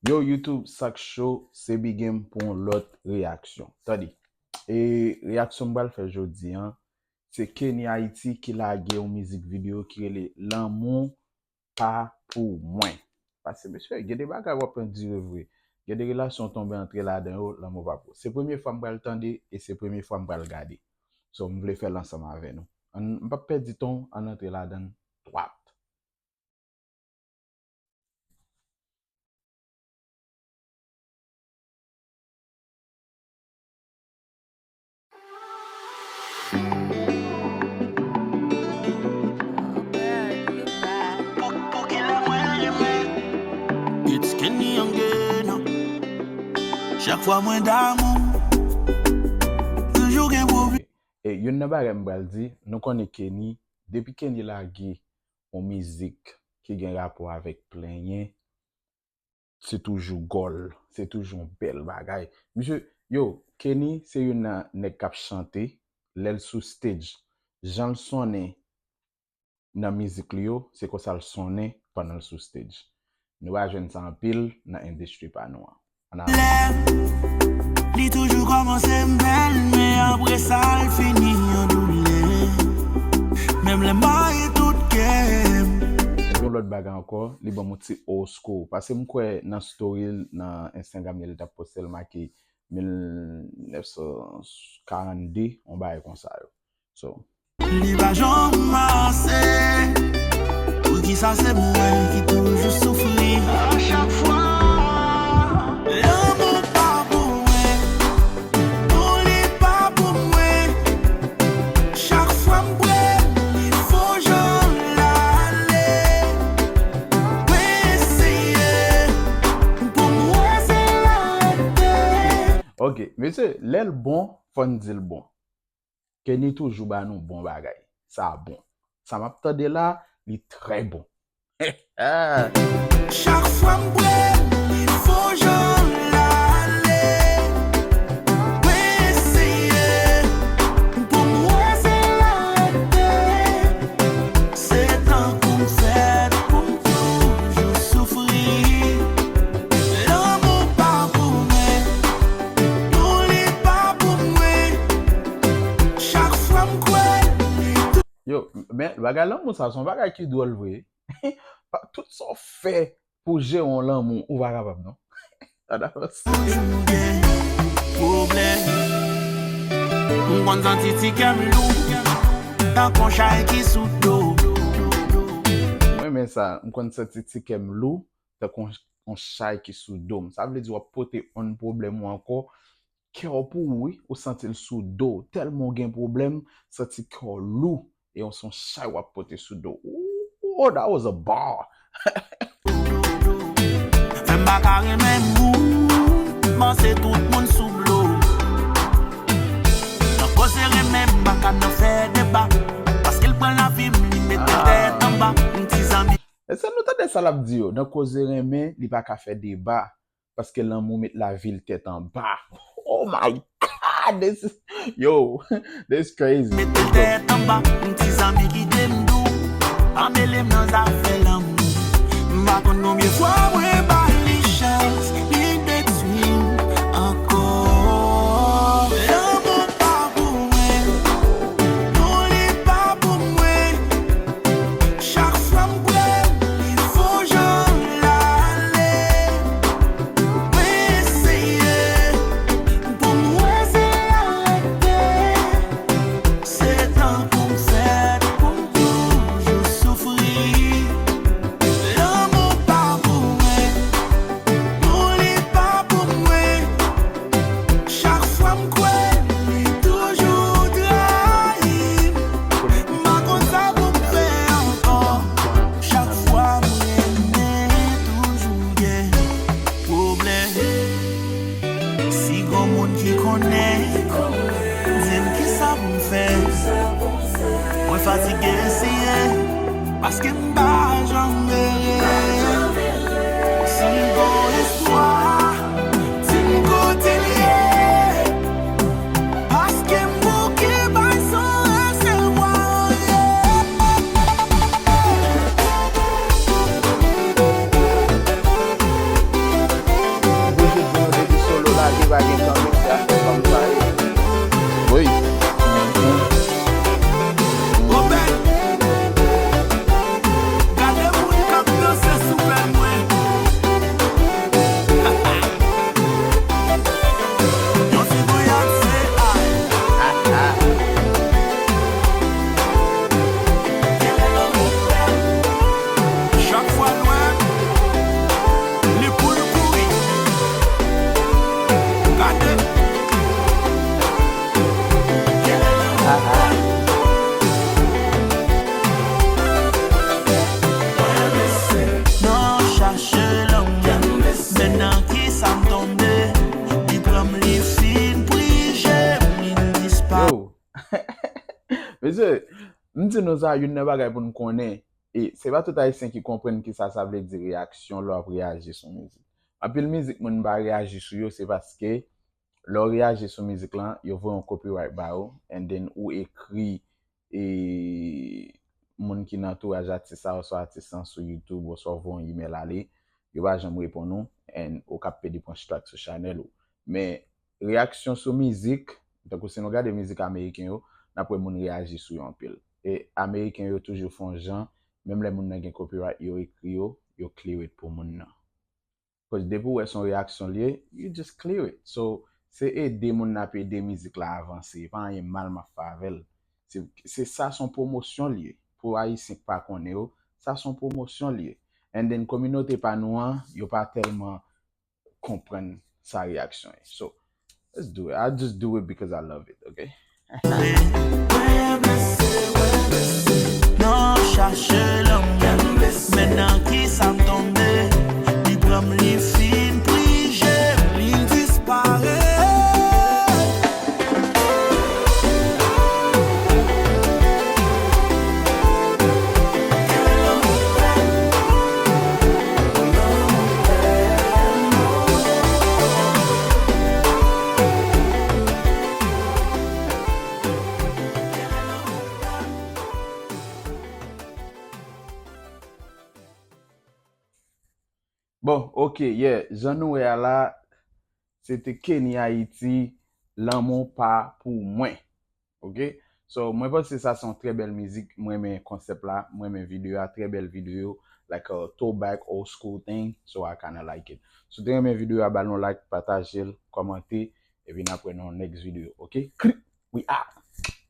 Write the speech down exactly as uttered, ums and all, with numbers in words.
Yo, YouTube, sa k cho, se Big M pou yon lòt reyaksyon. Tande, e reyaksyon m pral fè jodi a, se Kenny Haiti ki lage yon mizik videyo ki rele Lanmou Pa Pou Mwen. Paske, mesye, gen de bagay w ap andire vre. Gen de relasyon w tonbe antre ladan yo, lanmou pa pou. Se premye fwa m pral tande, e se premye fwa m pral gade. So, m vle fè l ansanm avè nou. Ann, m p ap pèdi tan, ann antre ladan l twap. It's Kenny again. Chak fwa mwen damou, toujou gen pwoblèm. E youn nan bagay m pral di, nou konnen Kenny, depi Kenny lage yon mizik ki gen rapò avèk plenyen, se toujou gòl, se toujou yon bèl bagay. Misye, yo, Kenny se youn nan nèg k ap chante, lè l sou stage, jan l sonnen nan mizik li yo, se konsa l sonnen pandan l sou stage. Nou va jwenn sa anpil nan endistri pa nou an. Ann ale. Li toujou kòmanse m bèl, men apre sa l fini an doulè. Menm lè m maye tout kè m. Yon lòt bagay ankò, li ban m yon ti old school. Paske m kwè nan story l, nan Instagram li, li t ap poste l make mil nèf san karannde, yon bagay konsa yo. So. Li pa janm ase. Poukisa se mwen ki toujou soufri? A chak fwa, lanmou pa pou mwen. Non, li pa pou mwen. Chak fwa m pran li fò jan l ale. Mwen eseye, pou m wè si l arete. Ok, mesye, lè l bon, fò n di l bon. Kenny toujou ba nou bon bagay. Sa bon. Sa m ap tande la, li trè bon. Chak fwa m pran li fò jan l ale. Mwen eseye pou m wè si l arete. Se tankou m fèt pou m toujou soufri. Lanmou pa pou mwen. Non, li pa pou mwen. Chak fwa m kwè li tou. Yo, men bagay lanmou sa, se yon bagay ki dwòl vre. Pa, tout sa w fè pou jere yon lanmou, ou pa kapab, non. An avans. Toujou gen pwoblèm. M konn santi ti kè m lou, tankou yon chay ki sou do. Mwen renmen sa, m konn santi ti kè m lou, tankou yon, yon chay ki sou do m. Sa vle di w ap pote yon pwoblèm ou ankò, kè w pou ou, wi, ou santi l sou do w. Tèlman w gen pwoblèm, santi kè w lou, e yon, se yon chay w ap pote sou do w. Ooh, that was a bar. Fè m pa ka renmen moun, panse tout moun sou blo. Nan koze renmen, m pa ka nan fè deba. Paske l pran lavi m, li mete tèt anba. M ti zanmi. Èske nou tande sa l ap di yo? Nan koze renmen, li pa ka fè deba. Paske lanmou met lavi l tèt anba. Oh my God, this is, yo, this crazy. Mete l tèt anba, m ti zanmi kite m dou. Pa mele m nan zafè lanmou. M pa konn konbyen fwa mwen ba li chans, li detwi m ankò. Lanmou pa pou mwen, non, li pa pou mwen. Chak fwa m pran li fò jan l ale. Mwen eseye pou m wè si l arete. Se tankou m fèt pou m toujou soufri. Lanmou pa pou mwen, non, li pa pou mwen. Chak fwa m kwè li toujou trayi m. M pa konn sa pou m fè ankò. Chak fwa m renmen toujou gen pwoblèm. Si gon moun ki konnen, di m kisa pou m fè. Mwen fatige eseye, paske m pa janm rele. Si m gon espwa, di m kote l ye. Paske m bouke bay san resevwa. Yo, M di nou sa, youn nan bagay pou n konnen, e se pa tout Ayisyen ki konprann kisa sa vle di reyaksyon lè w ap reyaji sou mizik. Anpil mizik moun pa reyaji sou yo, se paske lè w reyaji sou mizik lan, yo voye yon copyright ba ou, and then ou ekri e moun ki nan antouraj atis la oswa atis lan sou YouTube oswa w voye yon email ale, yo pa janm reponn ou, and ou kap pede pran strike sou chanèl ou. Men reyaksyon sou mizik, tankou si nou gade mizik ameriken yo, n ap wè moun reyaji sou yo anpil. E ameriken yo toujou fè yon jan, menm lè moun nan gen copyright, yo ekri yo, yo clear it pou moun nan. Cause depi w wè se yon reyaksyon l ye, you just clear it. So, se ede moun nan ap ede mizik la avanse. E pa anyen mal m ap fè avè l. Se, se sa se yon pwomosyon l ye. Pou Ayisyen k pa konnen yo, sa se yon pwomosyon l ye. And then, kominote pa nou an, yo pa tèlman konprann sa reyaksyon ye. So, let's do it. I just do it because I love it, okay? Nan chache lanmou, men nan kisa m tonbe? Li pran m, li fin prije m, li disparèt. Bon, ok, yeah, jan nou wè a la, se te Kenny Haiti, Lanmou pa pou mwen. Ok? So, mwen panse sa se yon trè bèl mizik, mwen renmen konsèp la, mwen renmen videyo a, trè bèl videyo, like a throwback old school thing, so I kinda like it. Si w te renmen videyo a, ba l yon like, pataje l, kòmante, epi n ap wè nan yon next video, ok? Klik, we out!